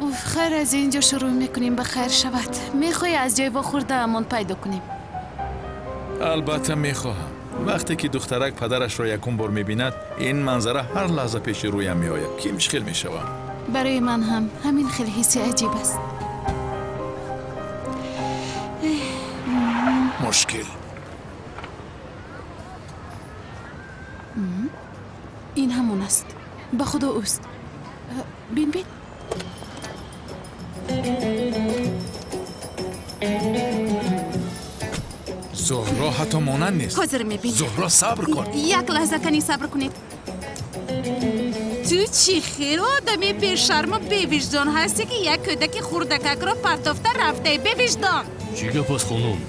Уф, хайр, аз ин ҷо шурӯъ мекунем, ба хайр шавад. Мехоҳӣ аз ҷои вохӯрдаамон пайдо кунем? Албатта мехоҳам. Вақте ки духтарак падарашро якум бор мебинад, ин манзара ҳар лаҳза пеши рӯям меояд. Ким чӣ хел мешавам? Барои ман ҳам ҳамин хел ҳисси аҷиб аст. Мушкил. Ин ҳамон аст. Ба худо ӯст. Бин, бин. Зуҳро ҳатто монанд нест. Ҳозир мебинӣ. Зуҳро, сабр кун. Як лаҳза кани сабр кунед. Ту чӣ хел одами бешарму бевиҷдон ҳастӣ, ки як кӯдаки хурдакакро партофта рафтаи, бевиҷдон? Чӣ гап аст, хонум?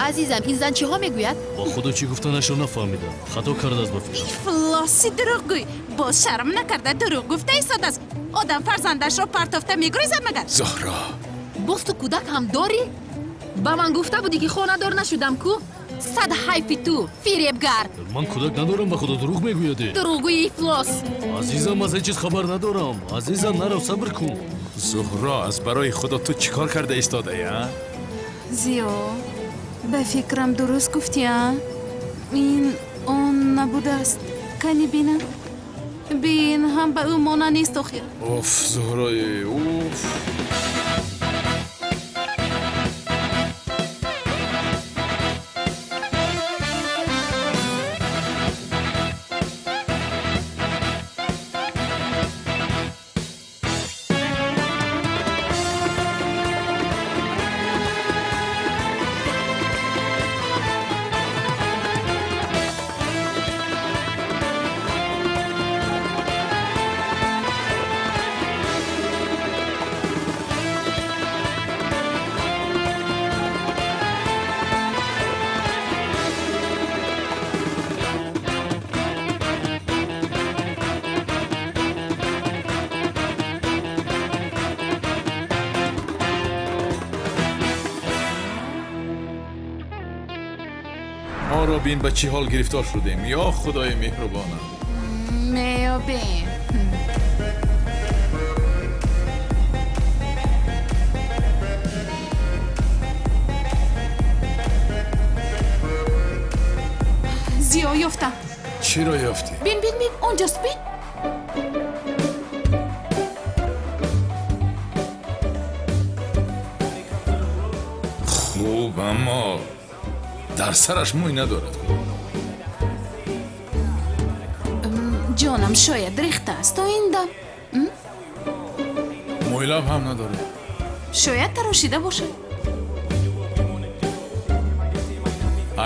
Азизам, ин зан чиҳо мегӯяд? Ба худо чӣ гуфтанашро нафаҳмидам. Хато кардааст ба фикрам. Ифлоси дурӯғгӯй! Боз шарм накарда дурӯғ гуфта истодааст. Одам фарзандашро партофта мегурезад магар? Зуҳро! Боз ту кӯдак ҳам дорӣ? Ба ман гуфта будӣ, ки хонадор нашудам ку? Сад ҳайфи ту, фиребгар! Ман кӯдак надорам, ба худо дурӯғ мегӯяд. Дурӯғгӯи ифлос! Азизам, аз ҳеҷ чиз хабар надорам. Азизам, нарав, сабр кун. Зуҳро, аз барои худо ту чӣ кор карда истодаӣ, а? Зиё, ба фикрам дуруст гуфтӣ, а? Ин он набудааст. Кани бинам? Бин, ҳам ба ӯ монанд нест охир. Уф, Зуҳрои, уф. Моро бин, ба чӣ ҳол гирифтор шудем, ё худои меҳрубонам. Меёбем. Зиё, ёфтам. Чиро ёфтӣ? Бин, бин, бин, онҷост, бин. Хуб, аммо дар сараш мӯй надорад. Ҷонам, шояд рехта аст то ин дам. Мӯйлаб ҳам надорад. Шояд тарошида бошад.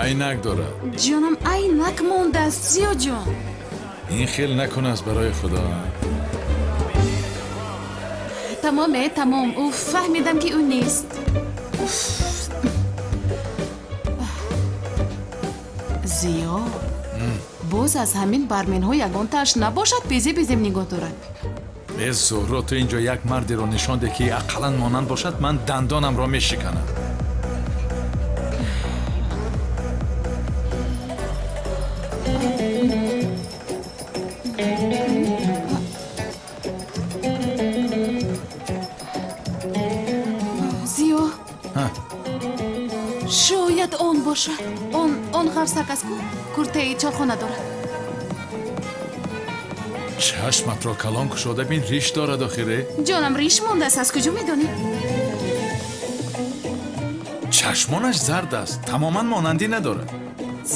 Айнак дорад. Ҷонам, айнак мондааст, Зиё ҷон. Ин хел накун аст барои худо. Тамом, э, тамом. Уф, фаҳмидам, ки ӯ нест. Уф. Зиё, боз аз ҳамин барменҳо ягонтааш набошад, безеб безеб нигоҳ дорад. Э, Зуҳро, ту инҷо як мардеро нишон де, ки ақаллан монанд бошад, ман дандонамро мешиканам. Зиё, шояд он бошад. Он ғафсак аст ку, куртаи чорхона дорад. Чашматро калон кушода бин, риш дорад охире. Ҷонам, риш мондааст, аз куҷо медонӣ? Чашмонаш зард аст, тамоман монандӣ надорад.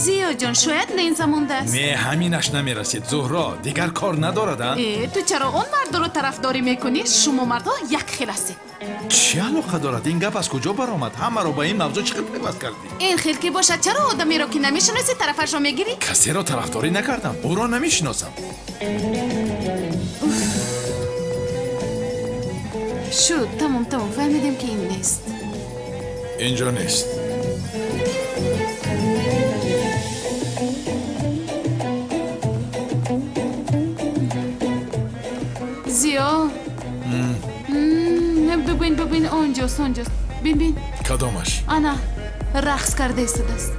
Зиё ҷон, шояд ленза мондааст. Не, ҳаминаш намерасид, Зуҳро, дигар кор надорад, а? Э, ту чаро он мардро тарафдорӣ мекунӣ? Шумо мардҳо як хел ҳастед. Чӣ алоқа дорад? Ин гап аз куҷо баромад? Ҳамаро ба ин мавзӯъ чӣ хел пайваст кардӣ? Ин хел ки бошад, чаро одамеро, ки намешиносӣ, тарафашро мегирӣ? Касеро тарафдорӣ накардам, ӯро намешиносам. Шуд, тамом, тамом, фаҳмидем, ки ин нест. Инҷо нест. Зиё, бибин, бибин, онҷост, онҷост, бин, бин. Кадомаш? Ана, рақс карда истодааст.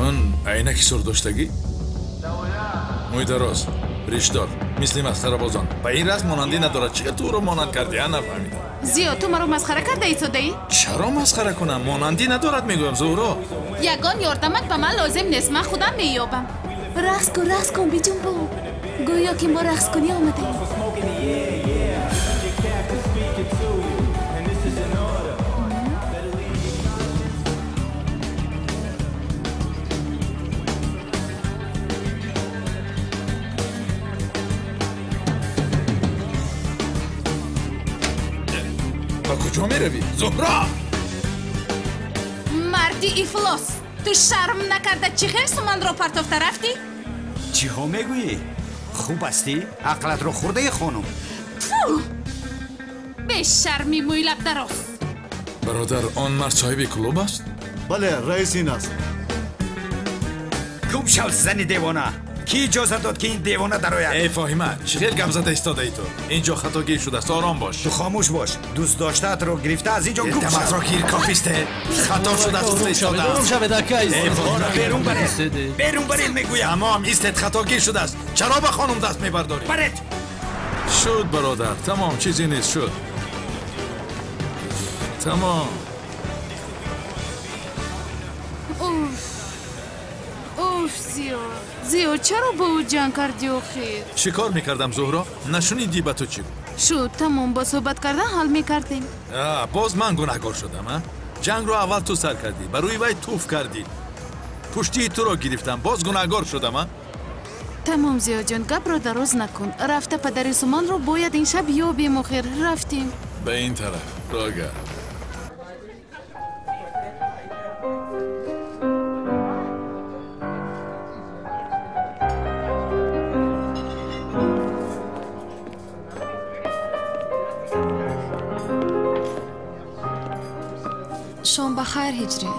Он айнаки сурдоштагӣ, мӯй дароз. Ришдор, мисли масхарабозон. Ба ин расм монандӣ надорад. Чӣ ту ӯро монанд кардӣ, а нафаҳмидам. Зиё, ту маро масхара карда истодаӣ? Чаро масхара кунам? Монандӣ надорад, мегӯям, Зуҳро. Ягон ёрдамат ба ман лозим нест, ман худам меёбам. Рақс кун, рақс кун, биҷунбо. Гӯё ки мо рақскунӣ омадаем. Ба куҷо меравӣ, Зуҳро? Марди ифлос, ту шарм накарда чӣ хел суманро партофта рафтӣ? Чиҳо мегӯӣ? Хуб ҳастӣ? Ақлатро хӯрдаи, хонум? Тфу! Бешарми мӯйлабдароз. Бародар, он мард соҳиби клуб аст? Бале, раис ин аст. Гум шав, зани девона! Кӣ иҷозат дод, ки ин девона дарояд? Эй Фоҳима, чӣ хел гап зада истодаи ту? Инҷо хатогир шудааст, ором бош. Ту хомӯш бош. Дӯст доштаатро гирифта аз инҷо гум шав. Даматро гир, кофисте. Хато шудааст, гуфта истодаам. Ором шавед, акай. Эй Фоҳима, берун баред. Берун баред, мегӯям. Тамом, истед, хатогир шудааст. Чаро ба хонум даст мебардорӣ? Баред. Шуд, бародар, тамом, чизе нест, шуд. Тамом. Уф, Зиё, Зиё, чаро бо ӯ ҷанг кардӣ охир? Чӣ кор мекардам, Зуҳро? Нашунидӣ ба ту чӣ гуфт? Шуд, тамом, бо суҳбат кардан ҳал мекардем. Боз ман гунаҳкор шудам, а? Ҷангро аввал ту сар кардӣ, ба рӯи вай туф кардӣ. Пуштии туро гирифтам, боз гунаҳгор шудам, а? Тамом, Зиёҷон, гапро дароз накун. Рафта падари Суманро бояд ин шаб ёбем охир. Рафтем. Ба ин тараф, рога. Шом ба хайр, Ҳиҷрӣ.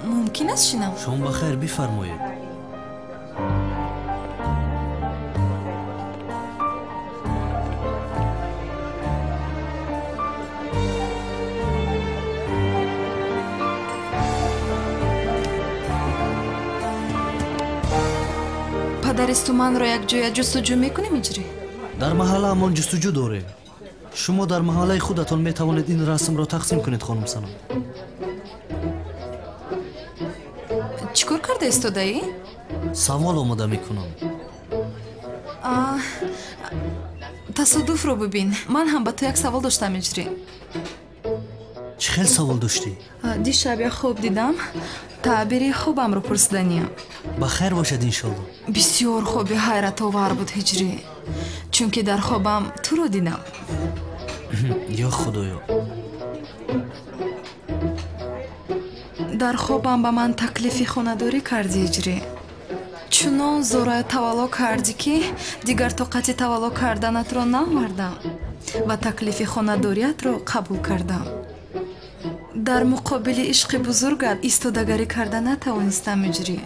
Мумкин аст шинам? Шом ба хайр, бифармоед. Падари Суманро якҷоя ҷустуҷӯ мекунем, Ҳиҷрӣ? Дар маҳаллаамон ҷустуҷӯ дорем. Шумо дар маҳаллаи худатон метавонед ин расмро тақсим кунед, хонум Санам. Чӣ кор карда истодаӣ? Савол омода мекунам. Тасодуфро бибин. Ман ҳам ба ту як савол доштам, Ҳиҷрӣ. Чӣ хел савол доштӣ? Дишаб як хоб дидам. Таъбири хобамро пурсиданиям. Ба хайр бошад, иншолло. Бисёр хоби ҳайратовар буд, Ҳиҷрӣ. Чунки дар хобам туро дидам. Ё Худоё. Дар хобам ба ман таклифи хонадорӣ кардӣ, Ҳиҷрӣ. Чунон зора тавалло кардӣ, ки дигар тоқати тавалло карданатро наовардам ва таклифи хонадориятро қабул кардам. Дар муқобили ишқи бузургат истодагарӣ карда натавонистам, Ҳиҷрӣ.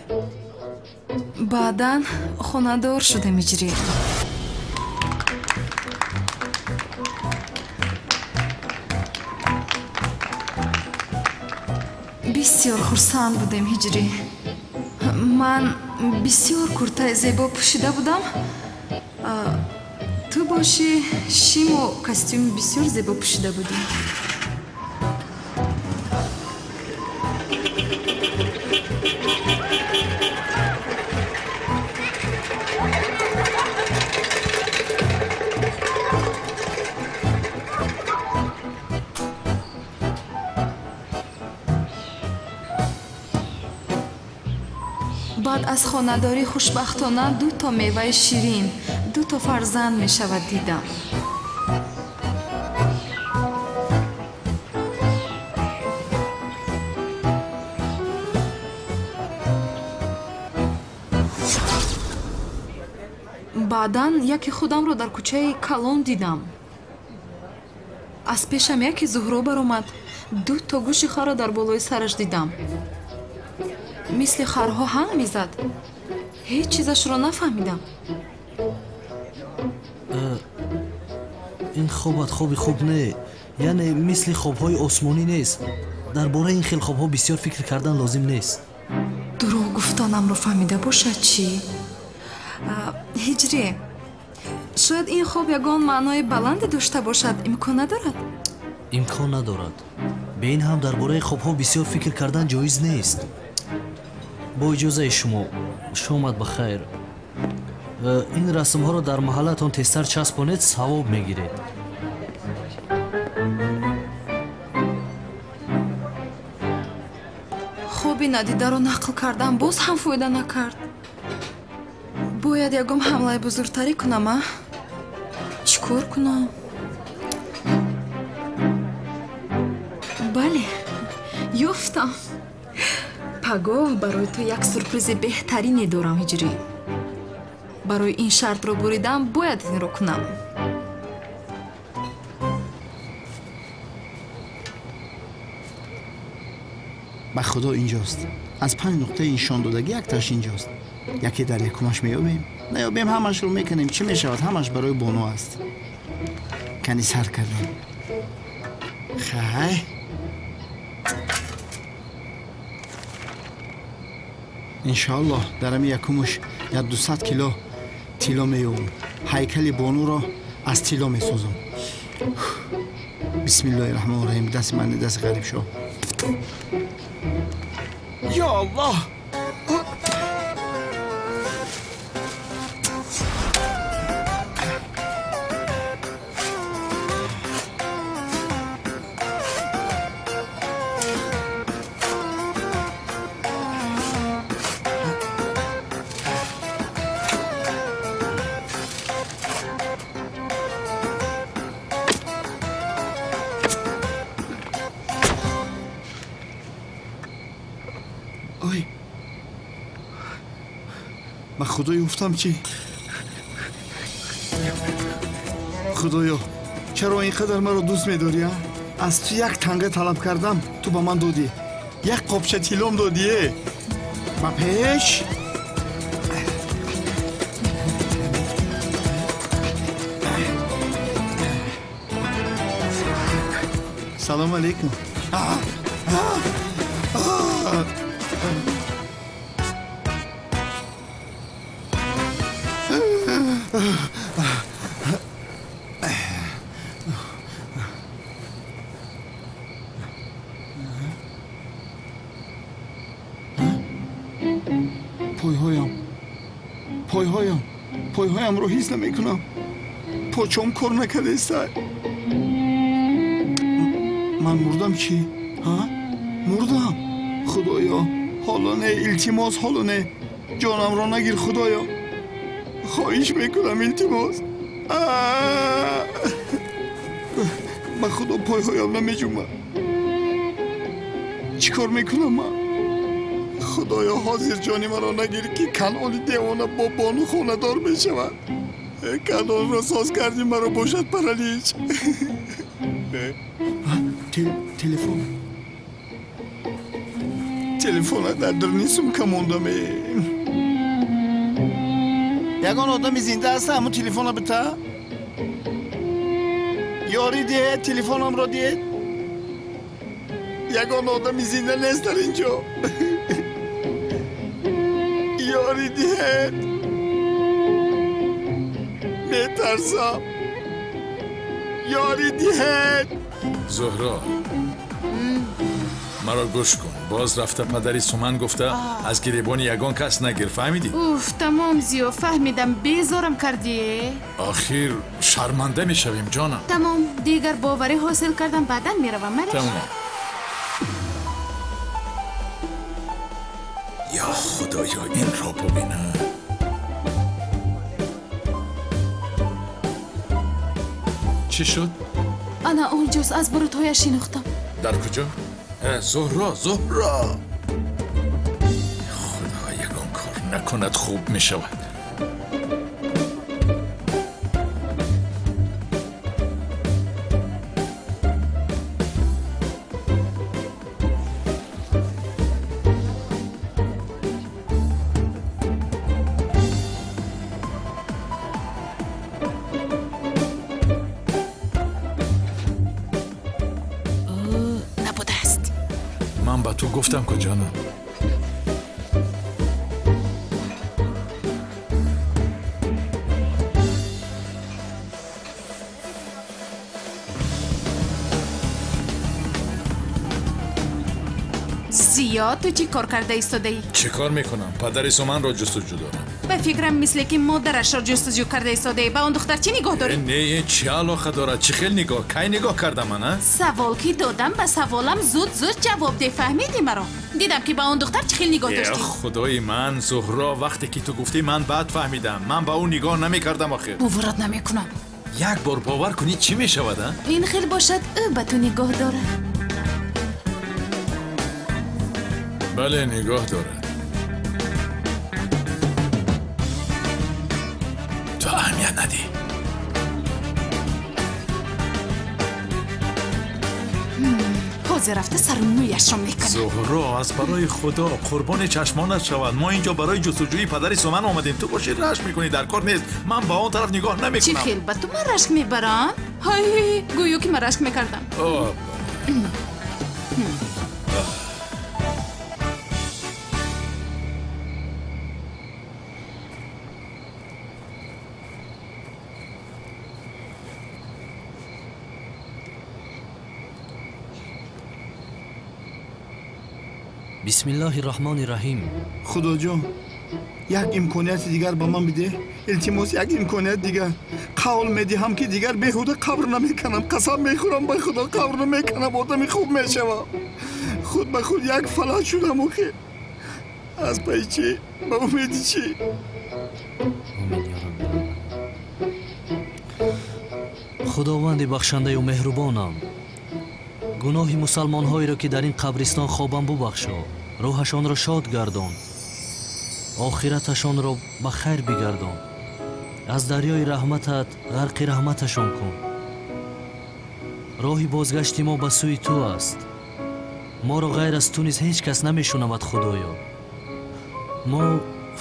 Баъдан хонадор шудем, Ҳиҷрӣ. Бисёр хурсанд будем, Ҳиҷрӣ. Ман бисёр куртаи зебо пӯшида будам. Ту бошӣ шиму костюми бисёр зебо пӯшида будӣ. Баъд аз хонадорӣ хушбахтона дуто меваи ширин, дуто фарзанд мешавад дидам. Баъдан яке худамро дар кӯчаи калон дидам. Аз пешам яке Зуҳро баромад. Дуто гӯши харо дар болои сараш дидам. Мисли харҳо ҳанг мезад. Ҳеҷ чизашро нафаҳмидам. Ин хобат хоби хуб не, яъне мисли хобҳои осмонӣ нест. Дар бораи ин хел хобҳо бисёр фикр кардан лозим нест. Дурӯғ гуфтанамро фаҳмида бошад чӣ? Ҳиҷрӣ, шояд ин хоб ягон маънои баланде дошта бошад. Имкон надорад? Имкон надорад. Бе ин ҳам дар бораи хобҳо бисёр фикр кардан ҷоиз нест. Бо иҷозаи шумо, шомат ба хайр. Ин расмҳоро дар маҳаллаатон тезтар часпонед, савоб мегиред. Хоби надидаро нақл кардам, боз ҳам фоида накард. Бояд ягон ҳамлаи бузургтарӣ кунам, а? Чӣ кор кунам? Бале, ёфтам. Пагоҳ барои ту як сюрпризи беҳтарине дорам, Ҳиҷрӣ. Барои ин шартро буридам, бояд инро кунам. Ба худо инҷост. Аз 5 нуқтаи нишондодагӣ якташ инҷост. Яке дар якумаш меёбем, наёбем ҳамашро мекунем. Чӣ мешавад? Ҳамаш барои бону аст. Кани сар кардем. Хай. Иншоаллоҳ дар ҳами якумаш 100-200 кило тилло меёбам. Ҳайкали бонуро аз тилло месозам. Бисмиллоҳи раҳмони раҳим. Дасти ман дасти ғарибшоҳ. Ё Аллоҳ! Ба худо ёфтам чӣ? Худоё, чаро ин қадар маро дӯст медорӣ, а? Аз ту як танга талаб кардам, ту ба ман додӣ. Як қопча тиллом додӣ, э? Ба пеш? Салом алейкум. Пойҳоямро ҳис намекунам. Почом кор накардаиста. Ман мурдам чӣ? Мурдам. Худоё, ҳоло не, илтимос, ҳоло не. Ҷонамро нагир, Худоё. Хоҳиш мекунам, илтимос. Ба худо пойҳоям намеҷумбад. Чӣ кор мекунам ман? Худоё, ҳозир ҷони маро нагир, ки Канони девона бо бону хонадор мешавад. Канонро соз кардӣ, маро бошад паралич. Телефон. Телефона дар даруни сумка мондам. Ягон одами зинда аст, ҳамун телефона бита? Ёрӣ диҳед, телефонамро диҳед. Ягон одами зинда нест дар ин ҷо. Ёрӣ диҳед. Метарсам. Ёрӣ диҳед. Зуҳро, маро гӯш кун. Боз рафта падари Суман гуфта аз гиребони ягон кас нагир, фаҳмидӣ? Уф, тамом зиё, фаҳмидам. Безорам кардӣ. Охир шарманда мешавем, ҷонам. Тамом, дигар боварӣ ҳосил кардам, баъдан меравам. Тамом. Ё Худоё, инро бубинам. Чӣ шуд? Ана онҷост, аз бурутҳояш шинохтам. Дар куҷо? Зуҳро, Зуҳро! Худо, ягон кор накунад, хуб мешавад. Гуфтам ку ҷонам. Биё, ту чӣ кор карда истодаӣ? Чӣ кор мекунам? Падари Суманро ҷустуҷӯ дорам. Ба фикрам, мисле ки модарашро ҷустуҷӯ карда истодаӣ. Ба он духтар чӣ нигоҳ дорӣ? Не, чӣ алоқа дорад? Чӣ хел нигоҳ? Кай нигоҳ кардам ман, а? Савол ки додам, ба саволам зуд-зуд ҷавоб деҳ. Фаҳмидӣ маро? Дидам ки ба он духтар чӣ хел нигоҳ доштӣ. Худои ман, Зуҳро, вақте ки ту гуфтӣ ман баъд фаҳмидам. Ман ба ӯ нигоҳ намекардам охир. Боварат намекунам. Як бор бовар кунӣ чӣ мешавад, а? Ин хел бошад, ӯ ба ту нигоҳ дорад. Бале, нигоҳ дорад. Ту аҳамият надиҳ. Ҳозир рафта сару мӯяшро мекунам. Зуҳро, аз барои Худо қурбони чашмонат шавад. Мо инҷо барои ҷустуҷӯи падари Суман омадем. Ту бошӣ рашк мекунӣ, дар кор нест. Ман ба он тараф нигоҳ намекунам. Чӣ хел ба ту ман рашк мебарам? Ҳай, гӯё ки ман рашк мекардам. Бисмиллоҳи раҳмони раҳим. Худоҷон, як имконияти дигар ба ман бидеҳ. Илтимос, як имконият дигар. Қавл медиҳам, ки дигар беҳуда қабр намеканам. Қасам мехӯрам, ба Худо қабр намеканам. Одами хуб мешавам. Худ ба худ як фалаҷ шудам охир. Аз пайи чӣ? Ба умеди чӣ? Омин ё Рабби. Худованди бахшандаю меҳрубонам, гуноҳи мусалмонҳоеро, ки дар ин қабристон хобам, бубахшо. Рӯҳашонро шод гардон, охираташонро ба хайр бигардон. Аз дарёи раҳматат ғарқи раҳматашон кун. Роҳи бозгашти мо ба сӯи ту аст. Моро ғайр аз ту низ ҳеҷ кас намешунавад, Худоё. Мо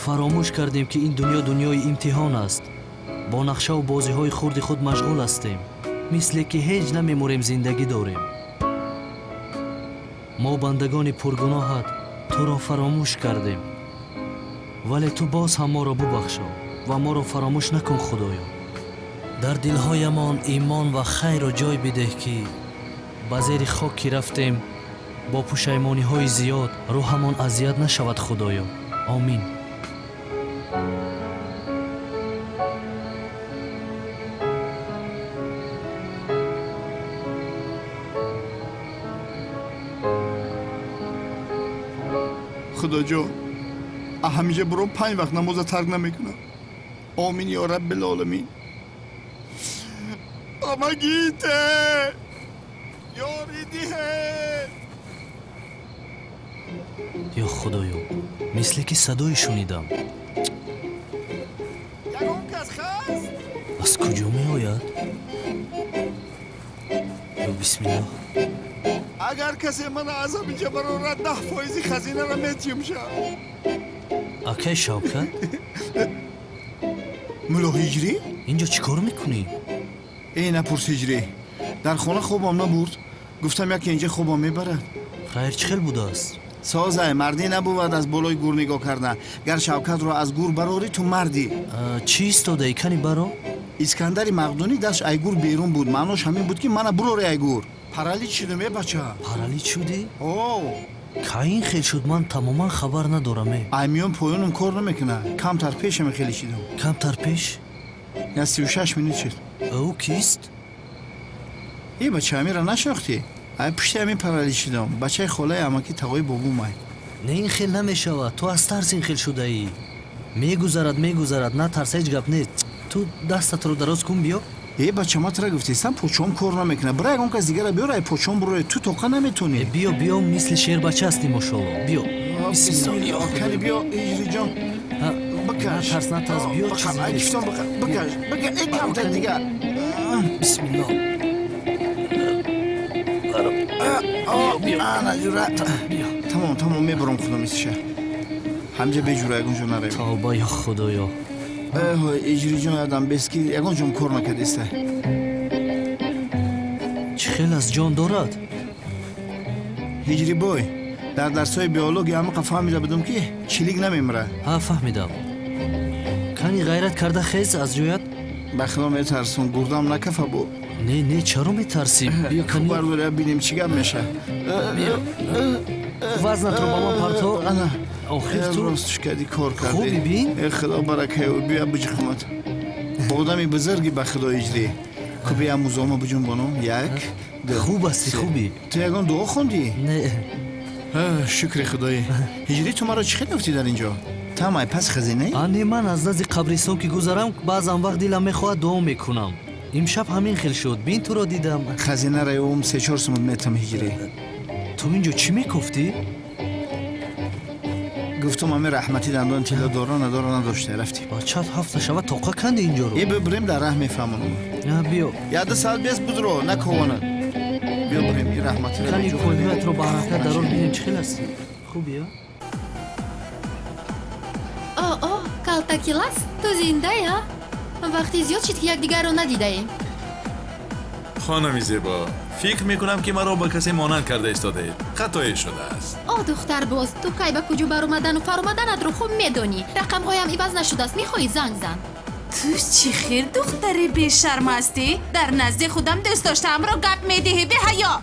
фаромӯш кардем, ки ин дунё дунёи имтиҳон аст. Бо нақшаву бозиҳои хурди худ машғул ҳастем, мисле ки ҳеҷ намемурем, зиндагӣ дорем. Мо бандагони пургуноҳат туро фаромӯш кардем, вале ту боз ҳам моро бубахшо ва моро фаромӯш накун, Худоё. Дар дилҳоямон имон ва хайрро ҷой бидеҳ, ки ба зери хок ки рафтем бо пушаймониҳои зиёд рӯҳамон азият нашавад, Худоё. Омин. Худоҷон, ҳамеша буром 5 вақт намоза тарк намекунам. Омин ё Раббил оламин. Помогите! Ёри диҳед! Ё Худоё, мисле ки садое шунидам. Ягон кас ҳаст? Аз куҷо меояд? Ё бисмиллоҳ. Агар касе мана аз ҳаминҷа барорад, 10% хазинаро метиҳам ша. Акай Шавкат? Мулло Ҳиҷрӣ? Инҷо чӣ кор мекунӣ? Э, напурс Ҳиҷрӣ. Дар хона хобам набурд. Гуфтам яке инҷа хобам мебарад. Хайр, чӣ хел будааст? Созай, мардӣ набувад аз болои гур нигоҳ кардан. Гар Шавкатро аз гур барорӣ, ту мардӣ. Чӣ истодаӣ? Кани баро? Искандари Мақдунӣ дастш ай гур берун буд. Маънош ҳамин буд, ки мана бурори ай гур. Паралич шудам, э бача. Паралич шудӣ? О. Кай ин хел шуд, ман тамоман хабар надорам, э. Ай миён поёнам кор намекунад. Камтар пешаме хеле шидам. Камтар пеш? Я 36 минут шуд. Ӯ кист? Э бача, амира нашинохтӣ? Ай пушти ҳамин паралич шудам. Бачаи холаи амаки тағои бобумай. Не, ин хел намешавад. Ту аз тарс ин хел шудаӣ. Мегузарад, мегузарад. Натарс, ҳеҷ гап нест. Ту дастатро дароз кун, биё. Э бача, ма тра гуфтистам, почом кор намекунад. Бира ягон кас дигара биёр, ай почом буроя. Ту тоқа наметонӣ. Биё, биё, мисли шербача ҳастӣ, мошолло. Биё. Бисмиллоҳ. Кани биё, Ҳиҷриҷон. Бикаш. Натарс, натарс, биё. Ай кифтон бикаш. Бикаш, э камтар дигар. Бисмиллоҳ. Ана ҷура. Тамом, тамом, мебурам худо мисиша. Ҳамҷа беҷура ягон ҷо наравем. Тавба, ё Худоё. Эҳой, Иҷриҷон, ядам бес ки ягон ҷом кор накардиста. Чӣ хел аз ҷон дорад? Ҳиҷри бой, дар дарсҳои биология ҳамақа фаҳмида будам, ки чилик намемирад. Ҳа, фаҳмидам. Кани ғайрат карда хез аз ҷоят? Ба худо метарсум, гурдам накафа бу. Не, не, чаро метарсӣ? Биё кани. Бардор, я бинем чӣ гап меша. Биё. Вазнатро ба ман парто. Охир ту ростш кардӣ, кор кардӣ. Хуби бин. Э худо баракаи ӯ, бия биҷухмат. Одами бузурги ба худо иҷрӣ. Ку бия музома биҷунбонам. Як, ду. Хуб ҳастӣ, хубӣ. Ту ягон дуо хондӣ? Не. Шукри худоӣ. Ҳиҷрӣ, ту маро чӣ хел ёфтӣ дар инҷо? Тамай пас хазинаи? Не, ман аз назди қабристон ки гузарам, баъзан вақт дилам мехоҳад дуо мекунам. Имшаб ҳамин хел шуд. Бин, туро дидам. Хазинаро ёвум, 3-4 сумут метам ҳиҷрӣ. Ту инҷо чӣ мекофтӣ? Гуфтум ами раҳмати дандон тилло дора надора надошта рафтем. Бачат ҳафта шава тоқа канди инҷоро. Е бибирем, дар раҳ мефаҳмонам. Биё. Яда соат бес будро накованад. Биё бирем ин раҳматиро. Кани пойҳоятро ба ҳаракат дарор, бинем чӣ хел ҳастӣ. Хуб я? О, калтакилас, ту зиндаи, а? Вақти зиёд шид, ки якдигарро надидаем. Хонуми зебо, фикр мекунам, ки маро ба касе монанд карда истодаед. Хатое шудааст. О, духтарбоз, ту кай ба куҷо баромадану фаромаданатро хуб медонӣ. Рақамҳоям иваз нашудааст, мехоҳӣ занг зан. Ту чӣ хел духтари бешарм ҳастӣ? Дар назди худам дӯст доштаамро гап медиҳӣ, беҳаё.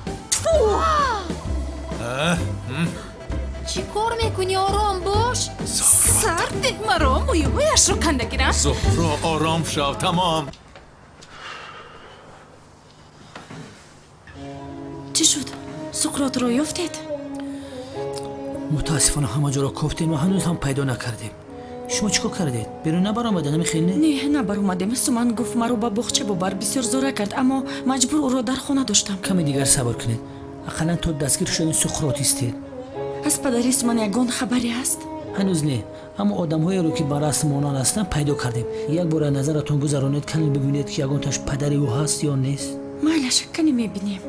Чӣ кор мекунӣ? Ором бош. Сард маро мӯйҳояшро канда гирам. Зуҳро, ором шав, тамом. Чӣ шуд? Суқротро ёфтед? Мутаассифона ҳама ҷоро кофтем ва ҳанӯз ҳам пайдо накардем. Шумо чӣ кор кардед? Берун набаромадед, ҳамин хел не? Не, набаромадем. Суман гуфт маро ба боғча бубар, бисёр зора кард, аммо маҷбур ӯро дар хона доштам. Каме дигар сабр кунед. Ақаллан то дастгир шудани Суқрот истед. Аз падари Суман ягон хабаре ҳаст? Ҳанӯз не, аммо одамҳоеро ки ба расм монанд ҳастанд пайдо кардем. Як бора назаратон гузаронед, кане бибинед, ки ягонташ падари ӯ ҳаст ё нест. Майлаш, кане мебинем.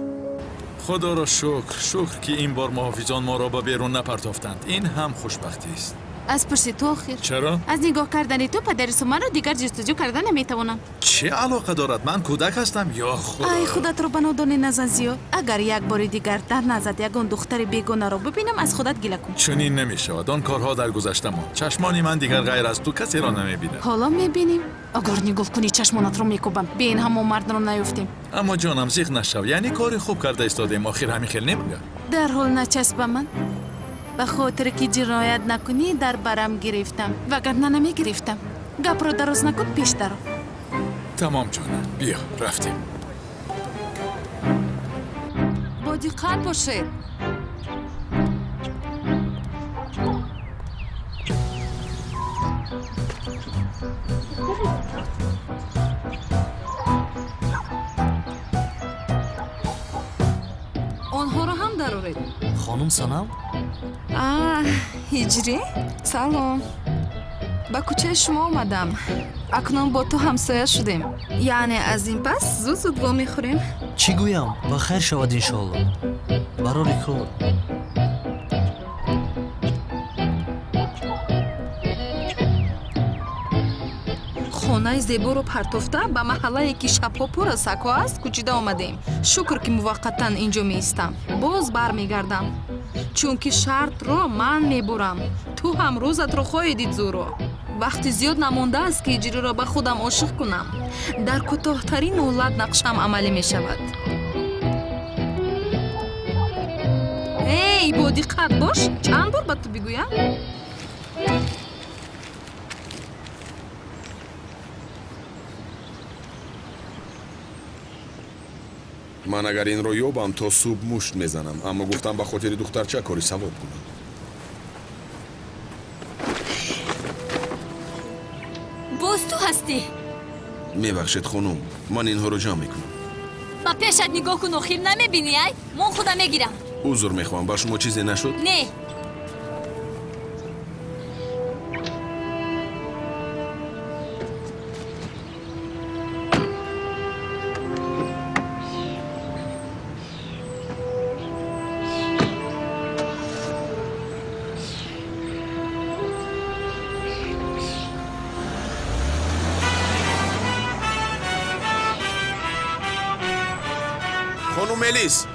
Худоро шукр, шукр, ки ин бор муҳофизон моро ба берун напартофтанд. Ин ҳам хушбахтист. Аз пушти ту охир. Чаро? Аз нигоҳ кардани ту падари Суманро дигар ҷустуҷӯ карда наметавонам. Чӣ алоқа дорад? Ман кӯдак ҳастам, ё худо. Ай, худатро ба нодонӣ назан зиёд. Агар як бори дигар дар назат ягон духтари бегонаро бибинам, аз худат гила кун. Чунин намешавад. Он корҳо дар гузашта монд. Чашмони ман дигар ғайр аз ту касеро намебинад. Ҳоло мебинем. Агар нигоҳ кунӣ, чашмонатро мекӯбам. Бе ин ҳамон мардро наёфтем. Аммо ҷонам, зиқ нашав. Яъне кори хуб карда истодем. Охир ҳамин хел немагар? Дарҳол начасп ба ман. Ба хотире ки ҷиноят накунӣ, дар барам гирифтам, вагарна намегирифтам. Гапро дароз накун, пеш даро. Тамом ҷонам, биё рафтем. Бо диққат бошед. Онҳоро ҳам дароред. Хонум Санам? Ҳиҷрӣ, салом. Ба кӯчаи шумо омадам. Акнун бо ту ҳамсоя шудем. Яъне аз ин пас зуд зуд вомехӯрем. Чӣ гӯям? Ба хайр шавад иншоалло. Барори кор. Хонаи зеборо партофта ба маҳаллае, ки шабҳо пур аз сагҳо аст, кӯчида омадем. Шукр, ки муваққатан инҷо меистам. Боз бармегардам. Чунки шартро ман мебурам. Ту ҳам рӯзатро хоҳӣ дид, Зуро. Вақти зиёд намондааст, ки ҳиҷриро ба худам ошиқ кунам. Дар кӯтоҳтарин муҳлат нақшаам амалӣ мешавад. Эй, бодиққат бош! Чанд бор ба ту бигӯям? Ман агар инро ёбам, то субҳ мушт мезанам, аммо гуфтам ба хотири духтарча кори савоб кунам. Боз ту ҳастӣ? Мебахшед хонум, ман инҳоро ҷамъ мекунам. Ба пешат нигоҳ кун, охир намебинӣ, ай? Мон худа мегирам. Узр мехоҳам, ба шумо чизе нашуд? Не. Хонум Элис!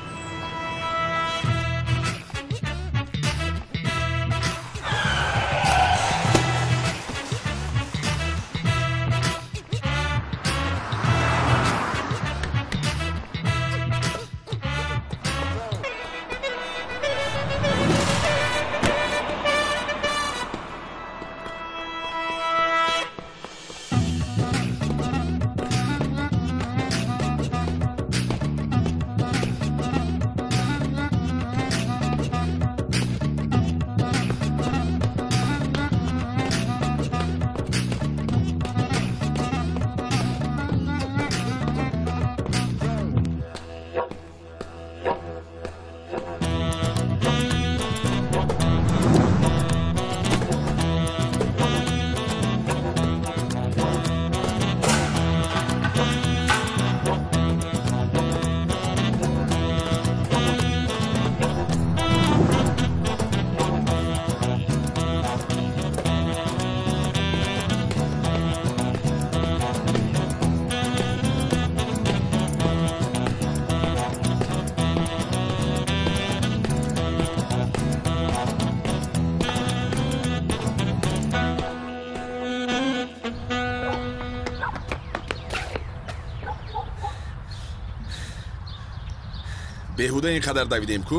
Беҳуда ин қадар давидем ку?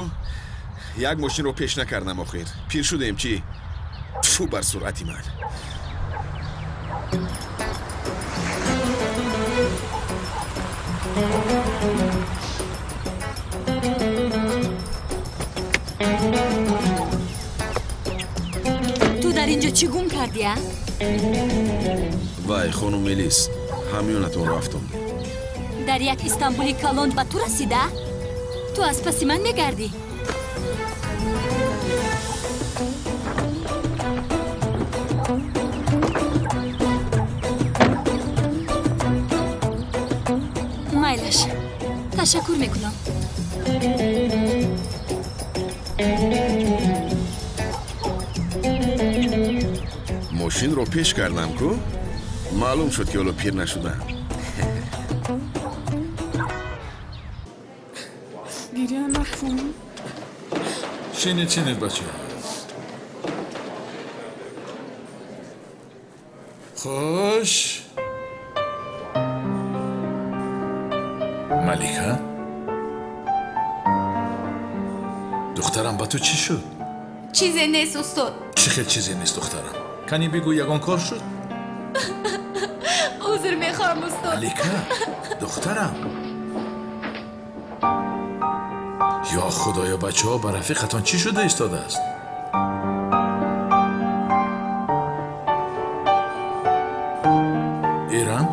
Як мошинро пеш накардам охир. Пир шудем чӣ? Тфу бар суръати ман. Ту дар ин ҷо чӣ гум кардӣ, а? Вай, хонум Мелис, ҳамёнатонро афтондем. Дар як Истанбули калон ба ту расида? Ту аз паси ман мегардӣ? Майлаш, ташаккур мекунам. Мошинро пеш кардам ку? Маълум шуд, ки ҳоло пир нашудам. Гиря накун. Шинед, шинед, бачаҳо. Хуш. Малика? Духтарам, ба ту чӣ шуд? Чизе нест, устод. Чӣ хел чизе нест, духтарам? Кани бигӯ, ягон кор шуд? Узр мехоҳам, устод. Малика, духтарам. Ё худоё, бачаҳо, ба рафиқатон чӣ шуда истодааст? Эрам,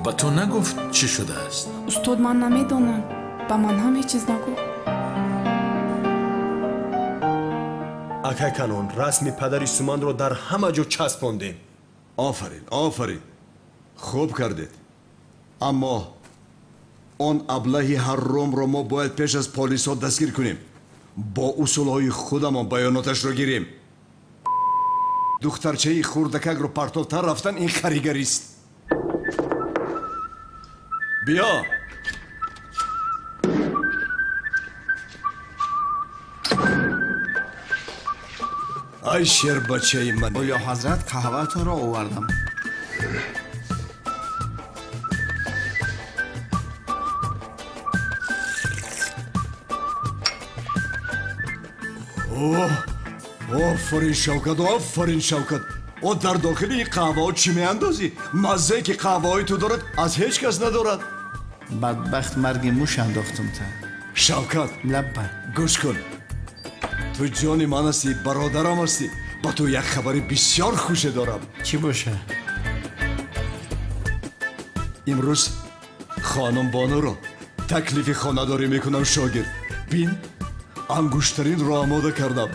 ба ту нагуфт чӣ шудааст? Устод, ман намедонам. Ба ман ҳам ҳеҷ чиз нагуфт. Акай калон, расми падари Суманро дар ҳама ҷо часпондем. Офарин, офарин. Хуб кардед. Аммо он аблаҳи ҳарромро мо бояд пеш аз полисҳо дастгир кунем. Бо усулҳои худамон баёноташро гирем. Духтарчаи хурдакакро партовтар рафтан ин харигарист. Биё. Ай шербачаи ман. Олё ҳазрат, қаҳватонро овардам. Оҳ, офарин Шавкат, офарин Шавкат. О дар дохили ин қаҳваҳо чӣ меандозӣ? Маззае ки қаҳваҳои ту дорад аз ҳеҷ кас надорад. Бадбахт марги муш андохтум та. Шавкат, лабба. Гӯш кун. Ту ҷони ман ҳастӣ, бародарам ҳастӣ. Ба ту як хабари бисёр хуше дорам. Чӣ боша? Имрӯз хонум Бонуро таклифи хонадорӣ мекунам, шогирд. Бин, ангуштаринро омода кардам.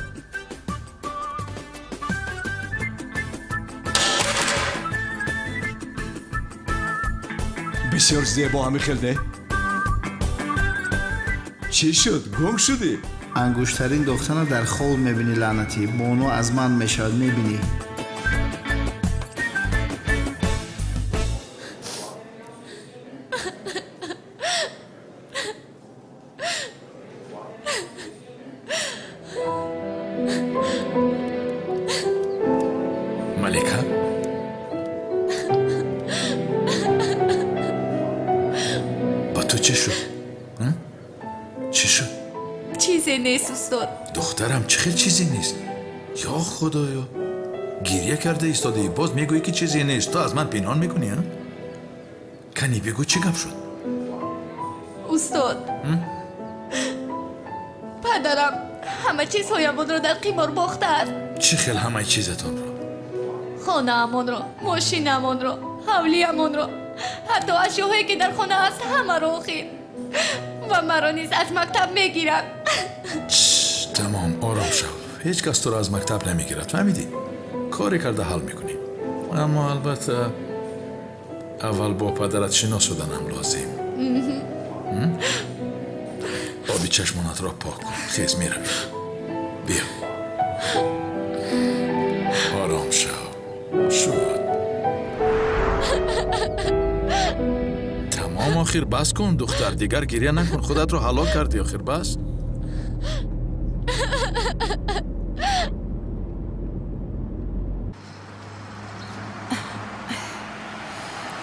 Бисёр зебо ҳами хел, не? Чӣ шуд? Гум шудӣ? Ангуштарин дохтана дар хоб мебинӣ, лаънатӣ. Бону аз ман мешавад, мебинӣ. Малика? Ба ту чӣ шуд? Чӣ шуд? Чизе нест, устод. Духтарам, чӣ хел чизе нест? Ё худоё, гиря карда истодаӣ, боз мегӯӣ ки чизе нест. Ту аз ман пинҳон мекунӣ, а? Кани бигӯ, чӣ гап шуд? Устод, падарам ҳама чизҳоямонро дар қимор бохтааст. Чӣ хел ҳамаи чизатонро? Хонаамонро, мошинамонро, ҳавлиямонро, ҳатто ашёҳое ки дар хона ҳаст ҳамаро охир. Ва маро низ аз мактаб мегирад. Тамом, ором шав. Ҳеҷ кас туро аз мактаб намегирад, фаҳмидӣ? Коре карда ҳал мекунем. Аммо албатта аввал бо падарат шинос шуданам лозим. Оби чашмонатро пок кун. Хез, меравем. Биё. Ором шав. Шуд. Тамом, охир бас кун, духтар. Дигар гиря накун. Худатро ҳалок кардӣ, охир бас.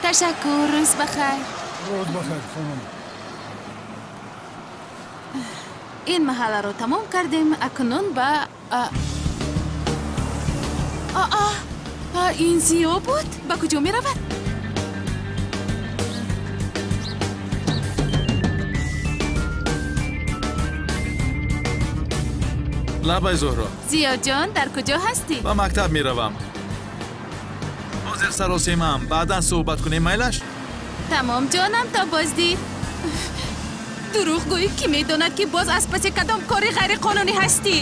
Ташаккур, рӯз бахайр. Рӯз бахайр, хонум. Ин маҳалларо тамом кардем, акнун ба ин Зиё буд? Ба куҷо меравад? Лабай Зуҳро. Зиёҷон, дар куҷо ҳастӣ? Ба мактаб меравам. Ҳозир саросемаам, баъдан суҳбат кунем, майлаш? Тамом ҷонам, то боздид. Дурӯғгӯӣ, ки медонад, ки боз аз паси кадом кори ғайриқонунӣ ҳастӣ?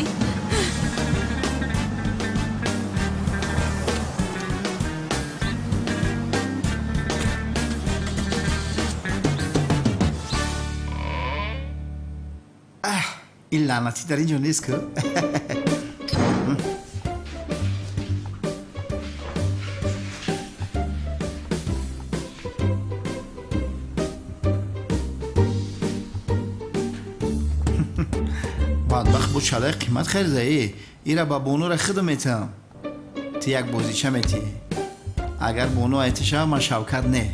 Ин лаънатӣ дар ин ҷо нест ку? Бадбахт бо чалаи қимат харидаӣ. Ира ба бонура худам метиҳам. Ту як бозича метиҳӣ. Агар бону айта шава, ман Шавкат не.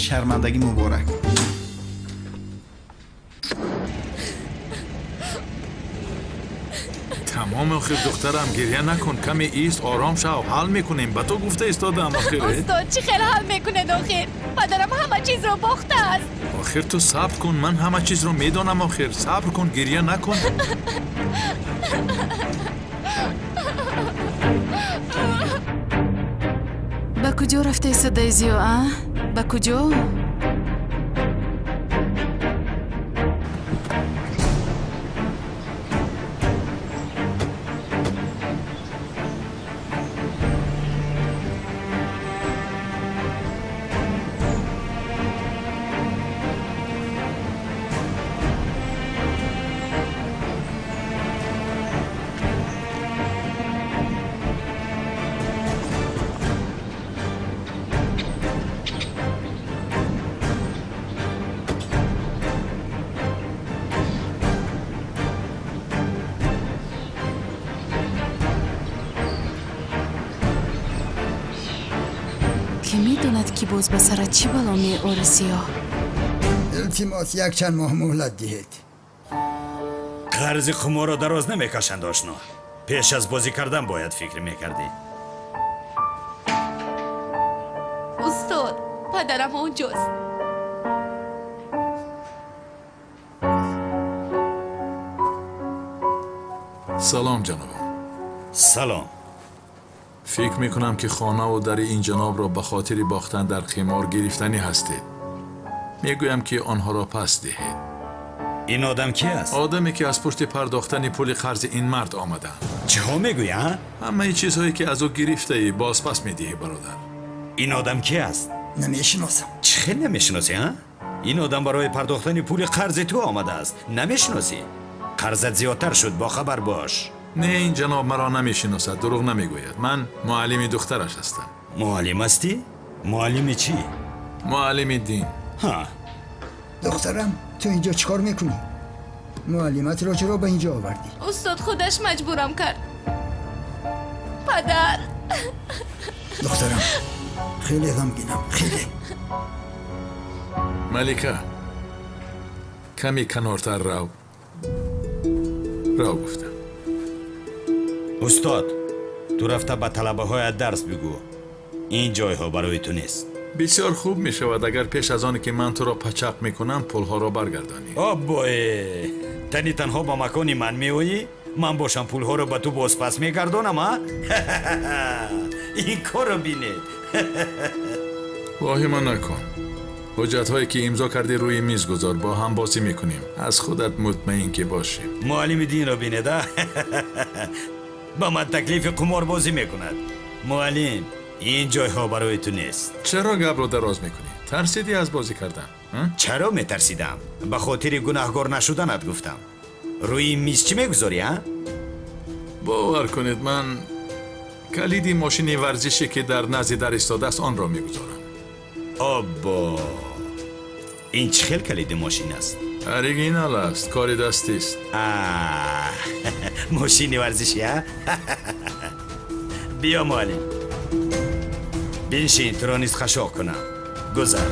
Шармандагӣ муборак. Тамом охир, духтарам, гирья накун, каме ист, ором шав, ҳал мекунем. Ба ту гуфта истодаам охир. Устод, чӣ хел ҳал мекунед охир? Падарам ҳама чизро бохтааст. Охир ту сабр кун, ман ҳама чизро медонам охир. Сабр кун, гирья накун. Ба куҷо рафта истодаи Зиё, а? Ба куҷо? Ки медонад, ки боз ба сарат чӣ бало меори, Зиё? Илтимос, якчанд моҳ муҳлат диҳед. Қарзи қуморро дароз намекашанд, ошно. Пеш аз бозӣ кардан бояд фикр мекардӣ. Устод, падарам онҷост. Салом, ҷанобам. Салом. Фикр мекунам, ки хонаву дари ин ҷанобро ба хотири бохтан дар қимор гирифтанӣ ҳастед. Мегӯям, ки онҳоро пас диҳед. Ин одам ки аст? Одаме, ки аз пушти пардохтани пули қарзи ин мард омадаанд. Чиҳо мегӯӣ, а? Ҳамаи чизҳое, ки аз ӯ гирифтаӣ, боз пас медиҳӣ, бародар. Ин одам ки аст? Намешиносам. Чӣ хел намешиносӣ, а? Ин одам барои пардохтани пули қарзи ту омадааст. Намешиносӣ? Қарзат зиёдтар шуд, бохабар бош. Не, ин ҷаноб маро намешиносад, дурӯғ намегӯяд. Ман муаллими духтараш ҳастам. Муаллим ҳастӣ? Муаллими чӣ? Муаллими дин. Ҳа. Духтарам, ту инҷо чӣ кор мекунӣ? Муаллиматро чаро ба инҷо овардӣ? Устод худаш маҷбурам кард. Падар. Духтарам, хеле ғамгинам, хеле. Малика, каме канортар рав. Рав гуфтам. Устод, ту рафта ба талабаҳоят дарс бигӯ. Ин ҷойҳо барои ту нест. Бисёр хуб мешавад, агар пеш аз оне ки ман туро пачақ мекунам, пулҳоро баргардонӣ. Оббое! Тани танҳо ба макони ман меоӣ? Ман бошам пулҳоро ба ту бозпас мегардонам, а? Ин корро бинед. Воҳима накун. Ҳуҷҷатҳое, ки имзо кардӣ, рӯи миз гузор, бо ҳам бозӣ мекунем. Аз худат мутмаин ки бошӣ. Муаллими динро бинед, а? Ба ман таклифи қуморбозӣ мекунад. Муаллим, ин ҷойҳо барои ту нест. Чаро гапро дароз мекунӣ? Тарсидӣ аз бозӣ кардан? Чаро метарсидам? Ба хотири гунаҳгор нашуданат гуфтам. Рӯи миз чӣ мегузорӣ, а? Бовар кунед, ман калиди мошини варзише, ки дар назди дар истодааст, онро мегузорам. Оббо! Ин чӣ хел калиди мошин аст? Оригинал аст, кори дастист. Мошини варзишӣ, а? Биё, муаллим. Биншин, туро низ хашоқ кунам. Гузар.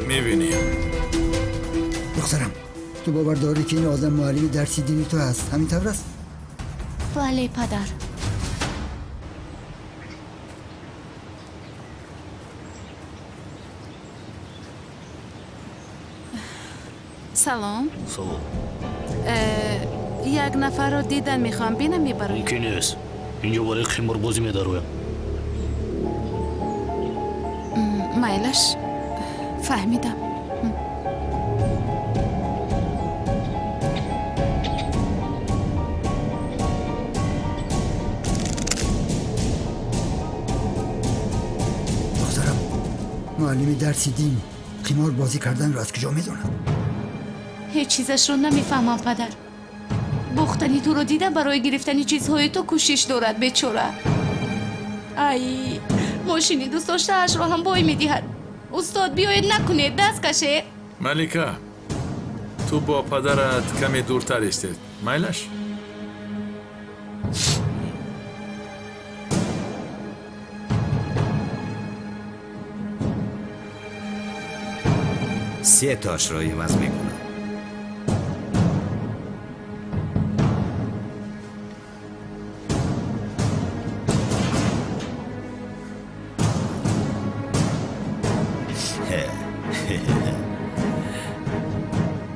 Мебинем. Духтарам, ту бовар дорӣ, ки ин одам муаллими дарси дини ту аст? Ҳамин тавр аст? Бале, падар. Салом. Салом. Як нафарро дидан мехоҳам, бинам мебарам. Мумкин нест. Инҷо барои қиморбозӣ медароям. Майлаш, фаҳмидам. Духтарам, муаллими дарси дин қимор бозӣ карданро аз куҷо медонад? Ҳеҷ чизашро намефаҳмам, падар. Бохтани туро дида барои гирифтани чизҳои ту кӯшиш дорад, бечора. Ай, мошини дӯстдоштаашро ҳам бой медиҳад. Устод, биёед, накунед, даст кашед. Малика, ту бо падарат каме дуртар истед. Майлаш? Се тошро иваз мекунам.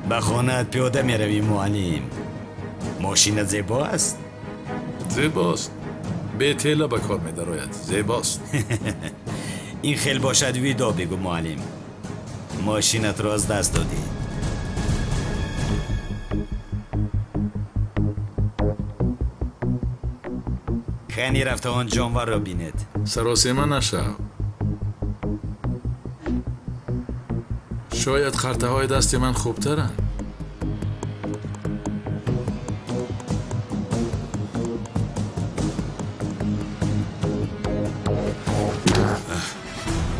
Ба хонаат пиёда меравӣ, муаллим. Мошинат зебо аст? Зебост. Бетела ба кор медарояд. Зебост. Ин хел бошад, видо бигӯ, муаллим. Мошинатро аз даст додӣ. Кани рафта он ҷонварро бинед. Саросема нашав. Шояд қартаҳои дасти ман хубтаранд.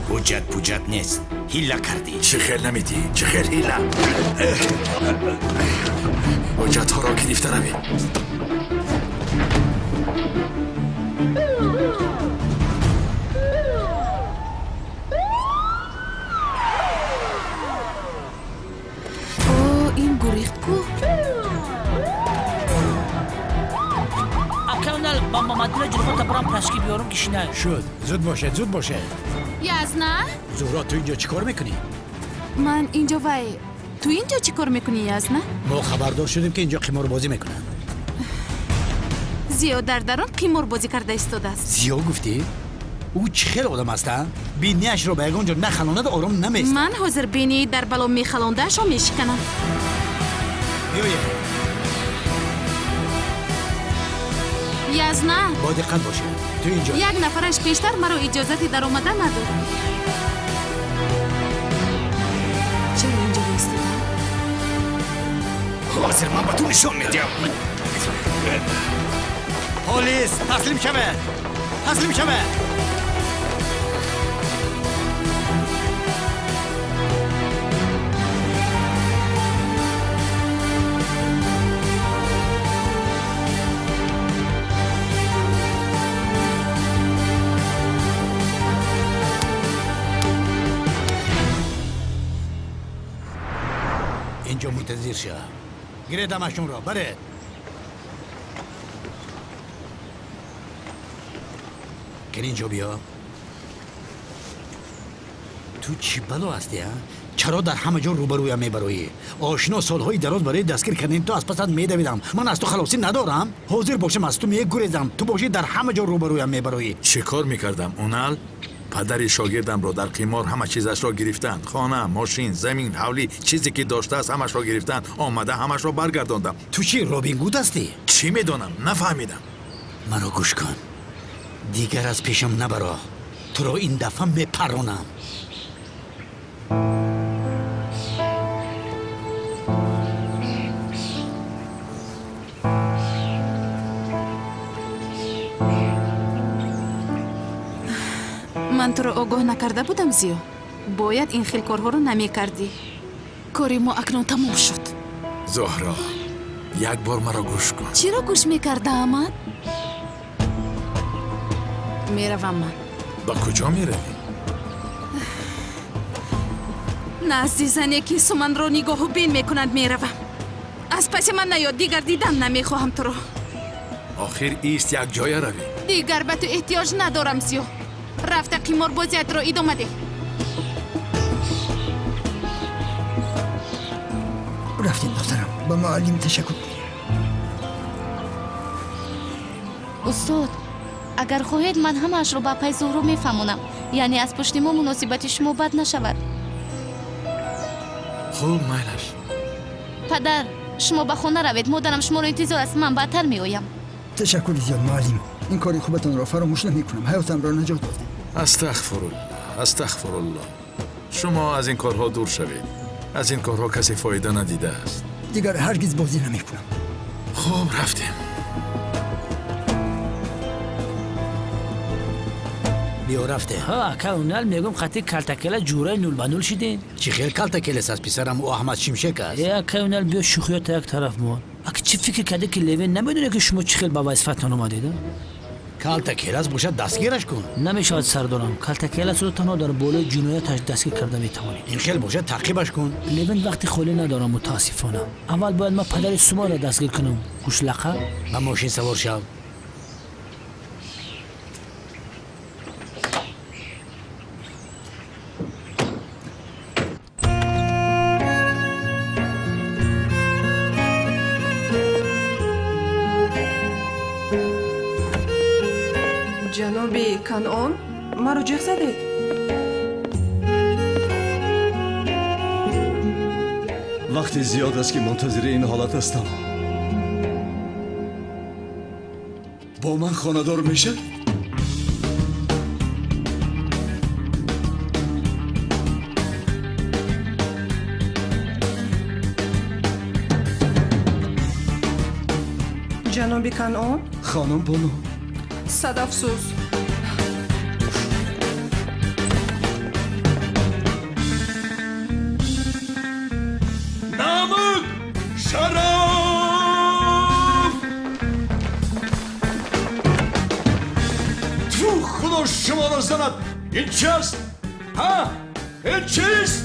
Ҳуҷҷат пуҷҷат нест. Ҳила кардӣ. Чӣ хел намедиҳӣ? Чӣ хел ҳила? Ҳуҷҷатҳоро гирифта равед. Ин гурехт ку? Акаунал ба Мамадила ҷурғота барам пашки биёрам, кишина. Шуд, зуд бошед, зуд бошед. Язна? Зуҳро, ту инҷо чӣ кор мекунӣ? Ман инҷо вай. Ту инҷо чӣ кор мекунӣ, Язна? Мо хабардор шудем, ки инҷо қиморбозӣ мекунанд. Зиё дар дарун қиморбозӣ карда истодааст. Зиё гуфтӣ? Ӯ чӣ хел одам аст, а? Бинияшро ба ягон ҷо нахалонад, ором намеистад. Ман ҳозир бинии дар бало мехалондаашро мешиканам. Биёед. Язна? Бо диққат бошед. Ту инҷо. Як нафараш пештар маро иҷозати даромадан надод. Чаро инҷо воистодам? Ҳозир ман ба ту нишон медиҳам. Полис, таслим шавед! Таслим шавед! Инҷо мунтазир шав. Гиред ҳамашонро, баред. Кан инҷо биё. Ту чӣ бало ҳастӣ, а? Чаро дар ҳама ҷо рӯбарӯям мебароӣ? Ошино, солҳои дароз барои дастгир кардани ту аз пасат медавидам. Ман аз ту халосӣ надорам. Ҳозир бошам, аз ту мегурезам. Ту бошӣ, дар ҳама ҷо рӯбарӯям мебароӣ. Чӣ кор мекардам, Унал? Падари шогирдамро дар қимор ҳама чизашро гирифтанд. Хона, мошин, замин, ҳавлӣ, чизе ки доштааст, ҳамашро гирифтанд. Омада ҳамашро баргардондам. Ту чӣ, Робин Гуд ҳастӣ? Чӣ медонам? Нафаҳмидам. Маро гӯш кун. Дигар аз пешам набаро. Туро ин дафъа мепаронам. Ман туро огоҳ накарда будам, Зиё. Бояд ин хел корҳоро намекардӣ. Кори мо акнун тамом шуд. Зуҳро, як бор маро гӯш кун. Чиро гӯш мекардаам ман? Меравам ман. Ба куҷо меравӣ? Назди зане ки Суманро нигоҳу бин мекунад меравам. Аз паси ман наёд, дигар дидан намехоҳам туро. Охир ист як ҷоя равӣ. Дигар ба ту эҳтиёҷ надорам, Зиё. Рафта қиморбозиятро идома деҳ. Рафтем, духтарам, ба муаллим ташаккур гӯем. Устод, агар хоҳед, ман ҳамаашро ба апай Зуҳро мефаҳмонам. Яъне аз пушти мо муносибати шумо бад нашавад. Хуб, майлаш. Падар, шумо ба хона равед, модарам шуморо интизор аст, ман баъдтар меоям. Ташаккури зиёд, муаллим. Ин кори хубатонро фаромӯш намекунам. Ҳаётамро наҷот додед. Астағфируллоҳ, астағфируллоҳ. Шумо аз ин корҳо дур шавед. Аз ин корҳо касе фоида надидааст. Дигар ҳаргиз бозӣ намекунам. Хуб, рафтем. Биё, рафтем. Ҳа, ака Унал, мегӯм хати калтакела ҷураи нул ба нул шидем. Чӣ хел калтакелес аст, писарам? Ӯ Аҳмад Шимшек аст. Э, ака Унал, биё шӯхиёта як тараф мон. Ака чӣ фикр карде ки Левен намедонад ки шумо чӣ хел ба вазифатон омадед? Калтакелас бошад, дастгираш кун. Намешавад, сардорам. Калтакеласро танҳо дар болои ҷинояташ дастгир карда метавонед. Ин хел бошад, таъқибаш кун. Левен вақти холӣ надорам, мутаассифона. Аввал бояд ман падари Сумаро дастгир кунам. Гӯшлақа? Ба мошин савор шав. Ҷаноби Канъон, маро ҷеғ задед? Вақти зиёд аст ки мунтазири ин ҳолат ҳастам. Бо ман хонадор мешавӣ? Ҷаноби Канъон? Хонум Бону. Сад афсӯс. Намук! Шараф! Тфу, худо шуморо занад! Ин чи аст? Ҳа? Ин чист?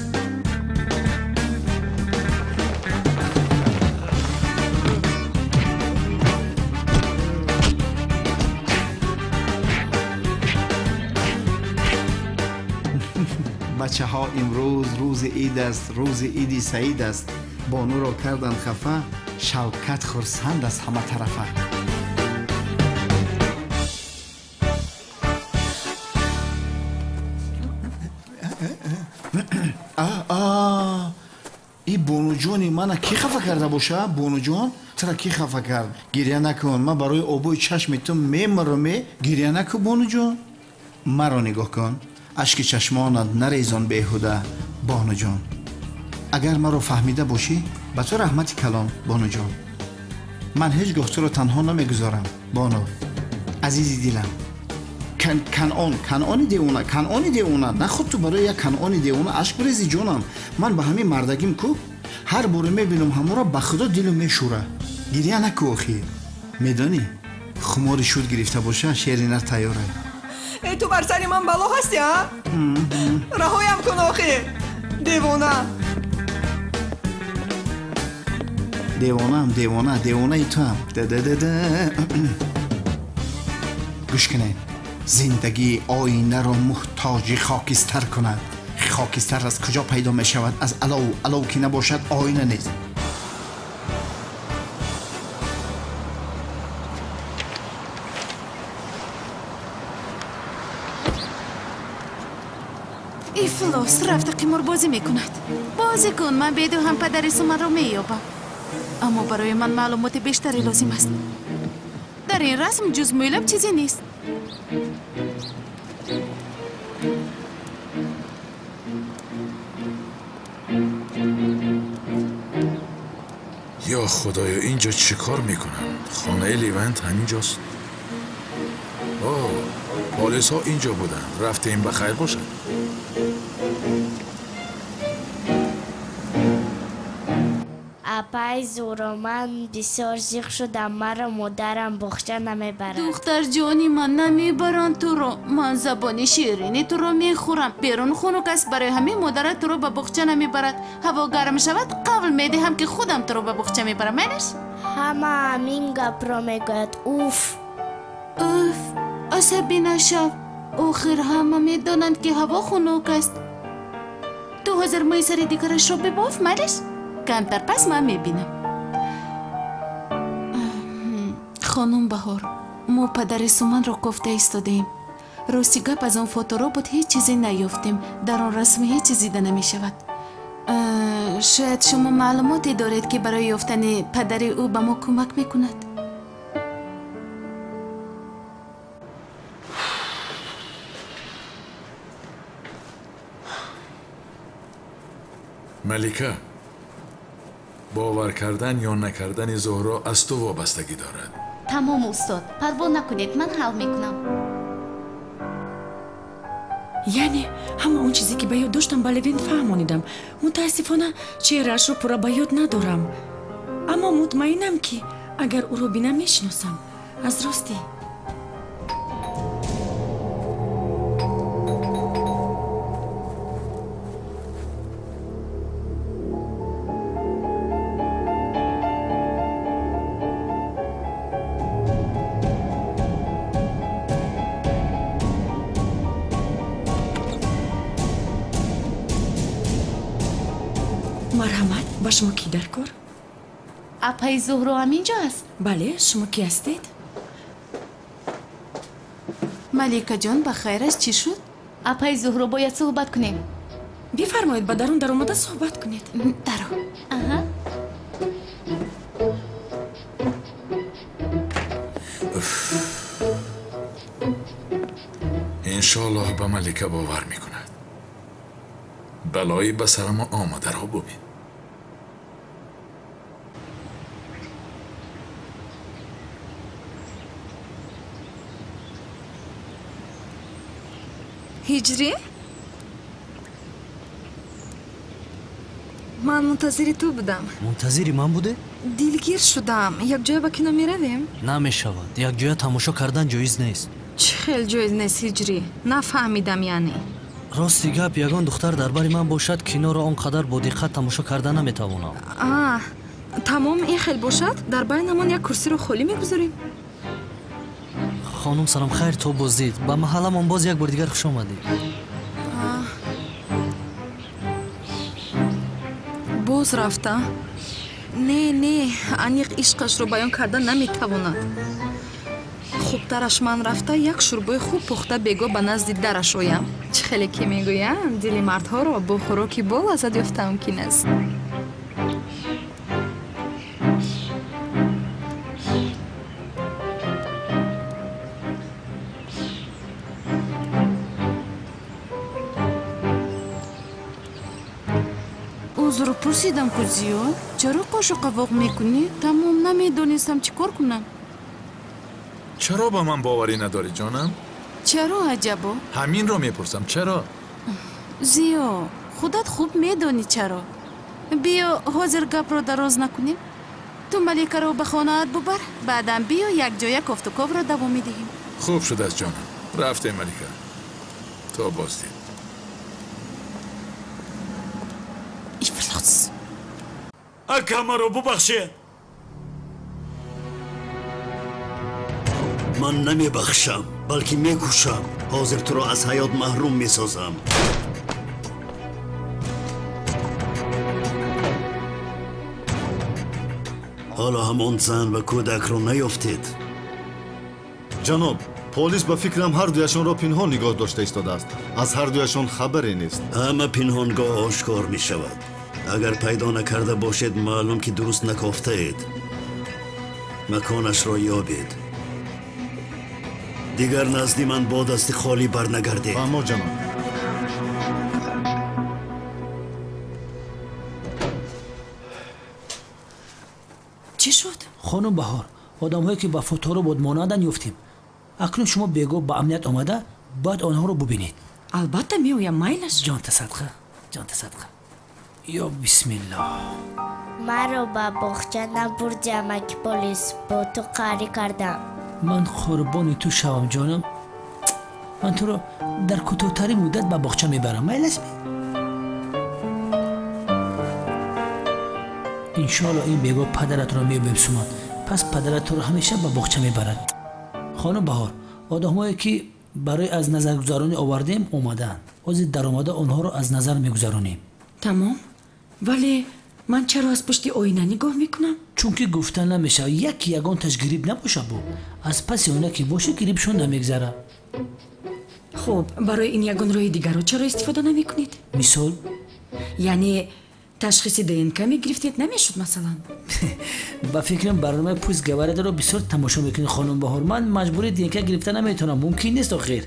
Бачаҳо, имрӯз рӯзи ид аст, рӯзи иди саид аст. Бонуро кардан хафа, Шавкат хурсанд аст ҳама тарафа. И бонуҷони мана ки хафа карда боша? Бонуҷон, тура ки хафа кард? Гиря накун, ман барои обои чашми ту мемирам. Гиря накун, бонуҷон. Маро нигоҳ кун. Ашки чашмонат нарезон беҳуда, бонуҷон. Агар маро фаҳмида бошӣ, ба ту раҳмати калон, бонуҷон. Ман ҳеҷ гоҳ туро танҳо намегузорам, бону. Азизи дилам. Канъон, Канъони девона, Канъони девона. Нахуд ту барои як Канъони девона ашк бирезӣ, ҷонам. Ман ба ҳамин мардагим ку ҳар боре мебинам ҳамонро, ба худо дилу мешӯра. Гиря наку охир. Медонӣ, хумори шуд гирифта боша, шери нар тайёра. Э, ту бар сари ман бало ҳастӣ, а? Раҳоям кун охир, девона. Девонаам, девона, девонаи туам. Да-да-да-да. Гӯш кунед. Зиндагии оинаро муҳтоҷи хокистар кунад. Хокистар аз куҷо пайдо мешавад? Аз алов. Алов ки набошад, оина нест. Ифлос рафта қиморбозӣ мекунад. Бозӣ кун, ман беду ҳам падари Суманро меёбам. Аммо барои ман маълумоти бештаре лозим аст. Дар ин расм ҷуз мӯйлаб чизе нест. Ё худоё, инҷо чӣ кор мекунанд? Хонаи Левент ҳаминҷост. О, Полисҳо инҷо буданд. Рафтем, ба хайр бошад. Апай Зуро, ман бисёр зиқ шудам. Маро модарам боғча намебарад. Духтарҷони ман, намебаранд туро. Ман забони ширини туро мехӯрам. Берун хунук аст, барои ҳамин модарат туро ба боғча намебарад. Ҳаво гарм шавад, қавл медиҳам, ки худам туро ба боғча мебарам. Майлаш? Ҳама ҳамин гапро мегӯяд. Уф! Уф, асабӣ нашав. Охир ҳама медонанд, ки ҳаво хунук аст. Ту ҳозир мӯи сари дигарашро бибоф, майлаш? Камтар пас ман мебинам. Хонум Баҳор, мо падари Суманро кофта истодаем. Рости гап, аз он фоторобот ҳеҷ чизе наёфтем. Дар он расм ҳеҷ чиз дида намешавад. Шояд шумо маълумоте доред, ки барои ёфтани падари ӯ ба мо кӯмак мекунад. Малика, бовар кардан ё накардани Зуҳро аз ту вобастагӣ дорад. Тамом, устод, парво накунед, ман ҳал мекунам. Яъне ҳама он чизе, ки ба ёд доштам, ба Левент фаҳмонидам. Мутаассифона, чеҳраашро пурра ба ёд надорам, аммо мутмаинам, ки агар ӯро бинам, мешиносам. Аз ростӣ. Марҳамат, ба шумо кӣ дар кор? Апаи Зуҳро ҳаминҷо аст? Бале, шумо кӣ ҳастед? Маликаҷон, ба хайр аст, чӣ шуд? Апаи Зуҳро, бояд суҳбат кунем. Бифармоед, ба дарун даромада суҳбат кунед. Даро. Аҳа. Иншоаллоҳ ба Малика бовар мекунад. Балои ба сарамо омадаро бубин. Ҳиҷрӣ? Ман мунтазири ту будам. Мунтазири ман буде? Дилгир шудам. Якҷоя ба кино меравем? Намешавад. Якҷоя тамошо кардан ҷоиз нест. Чӣ хел ҷоиз нест, Ҳиҷрӣ? Нафаҳмидам, яъне. Рости гап, ягон духтар дар бари ман бошад, киноро он қадар бо диққат тамошо карда наметавонам. А, тамом, ин хел бошад, дар байнамон як курсиро холӣ мегузорем. Хонум, салом, хайр, то боздид. Ба маҳалламон боз як бор дигар хуш омадед. Боз рафта? Не, не, аниқ ишқашро баён карда наметавонад. Хубтараш ман рафта як шӯрбои хуб пухта бего ба назди дараш оям. Чӣ хеле ки мегӯянд, дили мардҳоро бо хӯроки бо лаззат ёфта мумкин аст. Узр пурсидам ку, Зиё, чаро қошу қавоқ мекунӣ? Тамом, намедонистам чӣ кор кунам. Чаро ба ман боварӣ надорӣ, ҷонам? Чаро, аҷабо? Ҳаминро мепурсам, чаро? Зиё, худат хуб медонӣ чаро. Биё, ҳозир гапро дароз накунем. Ту Маликаро ба хонаат бубар, баъдан биё якҷоя кофтуковро давом медиҳем. Хуб шудааст, ҷонам. Рафтем, Малика. То боздид. Ифлос! Ака, маро бубахшед! Ман намебахшам, балки мекушам. Ҳозир туро аз ҳаёт маҳрум месозам. Ҳоло ҳамон зан ва кӯдакро наёфтед. Ҷаноб, полис ба фикрам ҳар дуяшонро пинҳон нигоҳ дошта истодааст. Аз ҳар дуяшон хабаре нест. Ҳама пинҳонгоҳ ошкор мешавад. Агар пайдо накарда бошед, маълум ки дуруст накофтаед. Маконашро ёбед. Дигар назди ман бо дасти холӣ барнагардед. Фаҳмо, ҷаноб. Чӣ шуд? Хонум Баҳор, одамҳое ки ба фоторобот монанданд ёфтем. Акнун шумо бегоҳ ба амният омада бояд онҳоро бубинед. Албатта меоям, майлаш. Ҷонта садқа, ҷонта садқа. Ё бисмиллоҳ. Маро ба боғча набурди, амаки полис, бо ту қарӣ кардам. Ман қурбони ту шавам, ҷонам. Ман туро дар кӯтоҳтарин муддат ба боғча мебарам, майлаш? Иншоалло ин бегоҳ падаратро меёбем, Суман. Пас падарат туро ҳамеша ба боғча мебарад. Хонум Баҳор, одамҳое ки барои аз назаргузаронӣ овардем омадаанд. Ҳозир даромада онҳоро аз назар мегузаронем. Тамом, вале ман чаро аз пушти оина нигоҳ мекунам? Чунки гуфта намешавад, яке ягонташ грипп набоша бу. Аз паси оина ки боша, гриппшон намегзарад. Хуб, барои ин ягон роҳи дигарро чаро истифода намекунед? Мисол? Яъне ташхиси ДНК мегирифтед, намешуд масалан? Ба фикрам барномаи Пусть говорят-ро бисёр тамошо мекунед, хонум Баҳор. Ман маҷбури ДНК гирифта наметавонам, мумкин нест охир.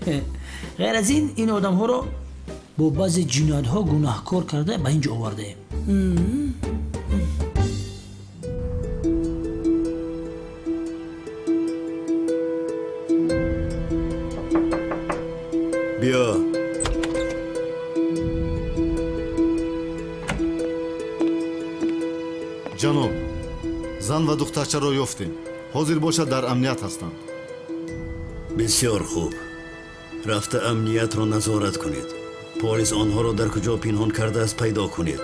Ғайр аз ин, ин одамҳоро бо баъзе ҷиноятҳо гунаҳкор карда ба ин ҷо овардаем. Биё. Ҷаноб, зан ва духтарчаро ёфтем. Ҳозир бошад дар амният ҳастанд. Бисёр хуб. Рафта амниятро назорат кунед. Полис онҳоро дар куҷо пинҳон кардааст пайдо кунед.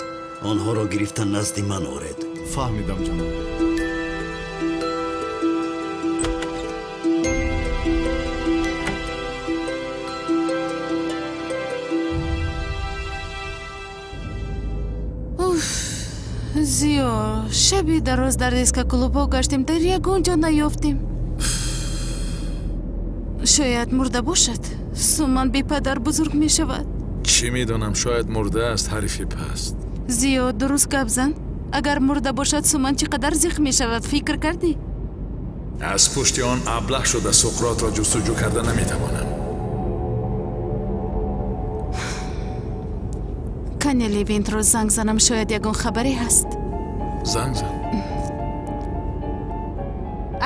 Онҳоро гирифта назди ман оред. Фаҳмидам, ҷаноб. Зиё, шаби дароз дар дискоклубҳо гаштем, дар ягон ҷо наёфтем. Шояд мурда бошад. Суман бепадар бузург мешавад. Чӣ медонам, шояд мурдааст, ҳарифи паст. Зиё, дуруст гап зан. Агар мурда бошад, Суман чӣ қадар зиқ мешавад, фикр кардӣ? Аз пушти он аблаҳ шуда Суқротро ҷустуҷӯ карда наметавонам. Кане Левентро занг занам, шояд ягон хабаре ҳаст. Занг зан.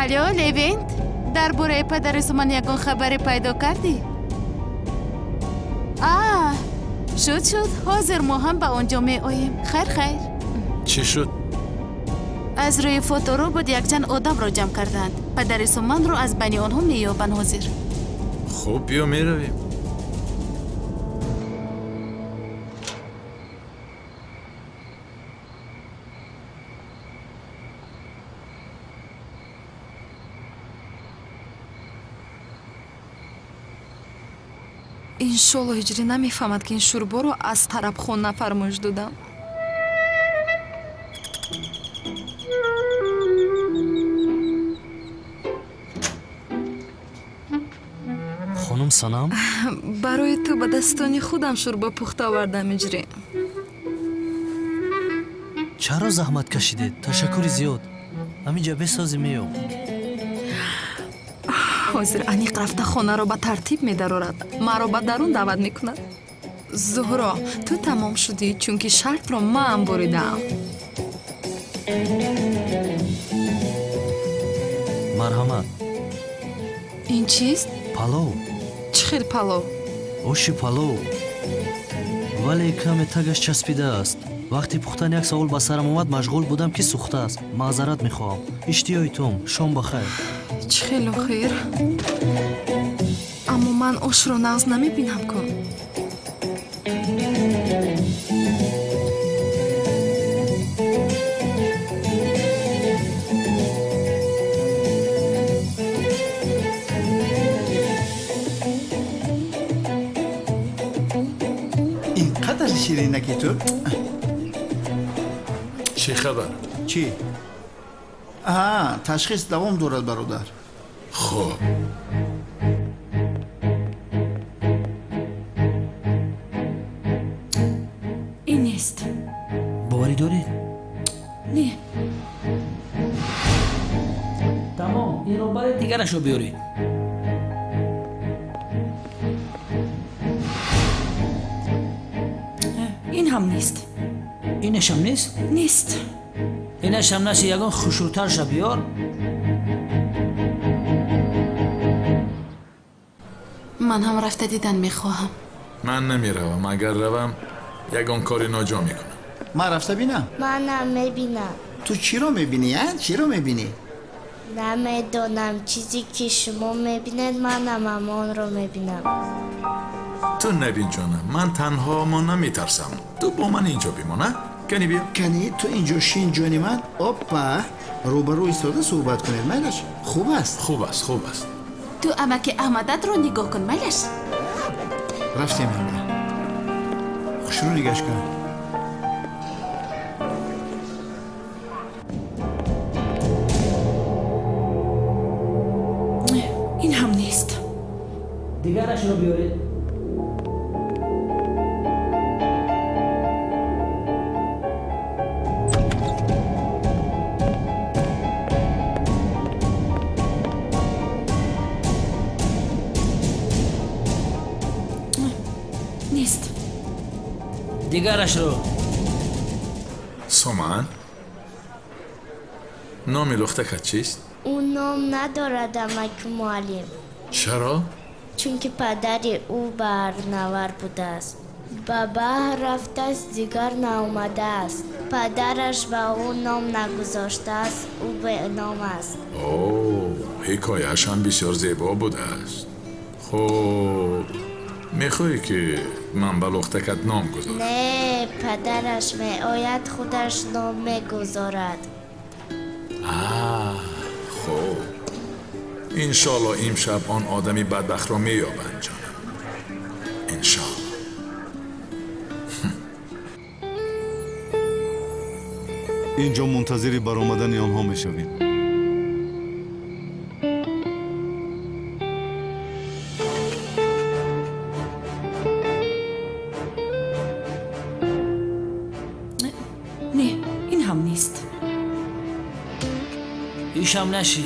Алё, Левент, дар бораи падари Суман ягон хабаре пайдо кардӣ? А, шуд, шуд, ҳозир мо ҳам ба он ҷо меоем. Хайр, хайр. Чӣ шуд? Аз рӯи фоторобот якчанд одамро ҷамъ карданд. Падари Суманро аз байни онҳо меёбанд ҳозир. Хуб, биё меравем. Иншолло ҳиҷрӣ намефаҳмад, ки ин шӯрборо аз тарабхона фармоиш додам. Хонум Санам? Барои ту ба дастони худам шӯрбо пухта овардам, ҳиҷрӣ. Чаро заҳмат кашидед? Ташаккури зиёд. Ҳаминҷа бесозӣ меём. Ҳозир аниқ рафта хонаро ба тартиб медарорад, маро ба дарун даъват мекунад. Зуҳро, ту тамом шудӣ, чунки шартро ман буридаам. Марҳамат. Ин чист? Палов. Чӣ хел палов? Оши палов. Вале каме тагаш часпидааст. Вақти пухтан як савол ба сарам омад, машғул будам ки сӯхтааст. Маъзарат мехоҳам. Иштиҳои том. Шом ба хайр. Чӣ хело хир? Аммо ман ошро нағз намебинам ку. Ин қадар ширинаки ту? Чӣ хабар? Чӣ? Аҳа, ташхис давом дорад, бародар. Хуб. Ин нест. Боварӣ дорӣ? Не. Тамом, инро баред, дигарашро биёред. Ин ҳам нест. Инашам нест? Нест. Инашам наси, ягон хушрӯтарша биёр. Ман ҳам рафта дидан мехоҳам. Ман намеравам. Агар равам, ягон кори ноҷо мекунам. Ман рафта бинам? Манам мебинам. Ту чиро мебинӣ, а? Чиро мебинӣ? Намедонам. Чизе ки шумо мебинед, манам ҳамонро мебинам. Ту набин, ҷонам. Ман танҳо монам метарсам. Ту бо ман инҷо бимон, а? Кани биё. Кани, ту инҷо шин, ҷони ман. Оппа, рӯбарӯ истода суҳбат кунед. Майлаш? Хуб аст? Хуб аст, хуб аст. Ту амаки Аҳмадатро нигоҳ кун, майлаш? Рафтем янга. Хушрӯ нигаш кун. Ин ҳам нест. Дигарашро биёред. Нест. Дигарашро. Суман, номи лухтакат чист? Ӯ ном надорад, амаки муаллим. Чаро? Чунки падари ӯ баҳрнавар будааст. Ба баҳр рафтааст, дигар наомадааст. Падараш ба ӯ ном нагузоштааст, ӯ беном аст. О, ҳикояаш ҳам бисёр зебо будааст. Хуб, мехоҳӣ ки ман ба лухтакат ном гузорам? Не, падараш меояд, худаш ном мегузорад. Хуб, иншоалло имшаб он одами бадбахтро меёбанд, ҷонам. Иншоалло. Инҷо мунтазири баромадани онҳо мешавем. Не, ин ҳам нест. Ишам наши.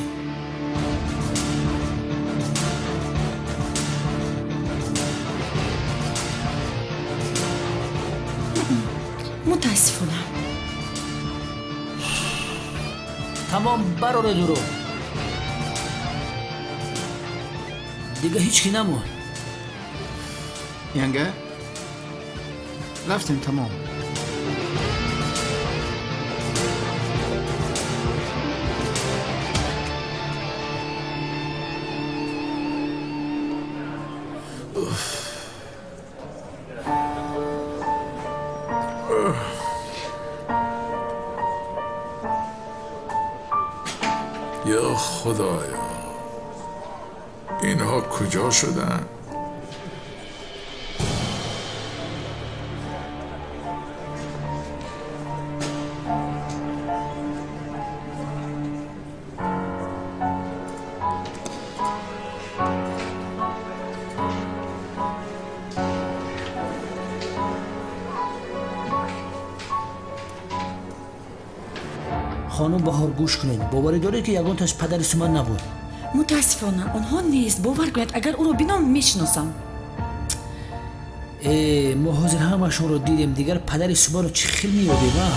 Мутаассифона. Тамом, бароре дуро. Дига ҳеҷ ки намонд. Янга, рафтем, тамом. یا خدایا، اینها کجا شدن؟ Хонум Баҳор, гӯш кунед. Боварӣ доред, ки ягонташ падари Суман набуд? Мутаассифона, онҳо нест. Бовар кунед, агар ӯро бинам, мешиносам. Э, мо ҳозир ҳамашонро дидем. Дигар падари Суманро чӣ хел меёбем, а?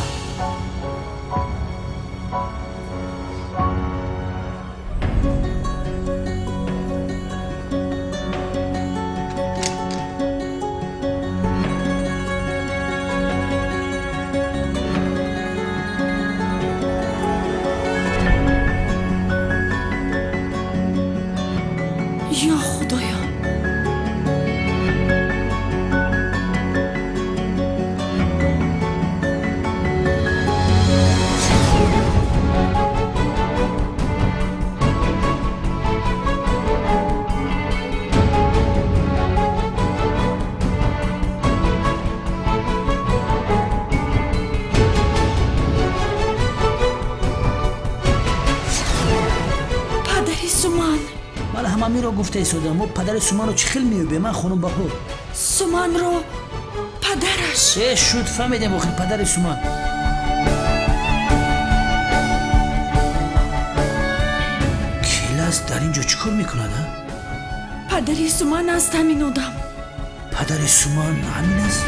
Ё Худоё! Падари Суман! Ман ҳамамиро гуфта истодам. Мо падари Суманро чӣ хел меёбем, ман, хонум Баҳор? Суманро падараш. Э, шуд, фаҳмидем охир, падари Суман. Келас дар ин ҷо чӣ кор мекунад, а? Падари Суман аст ҳамин одам. Падари Суман ҳамин аст?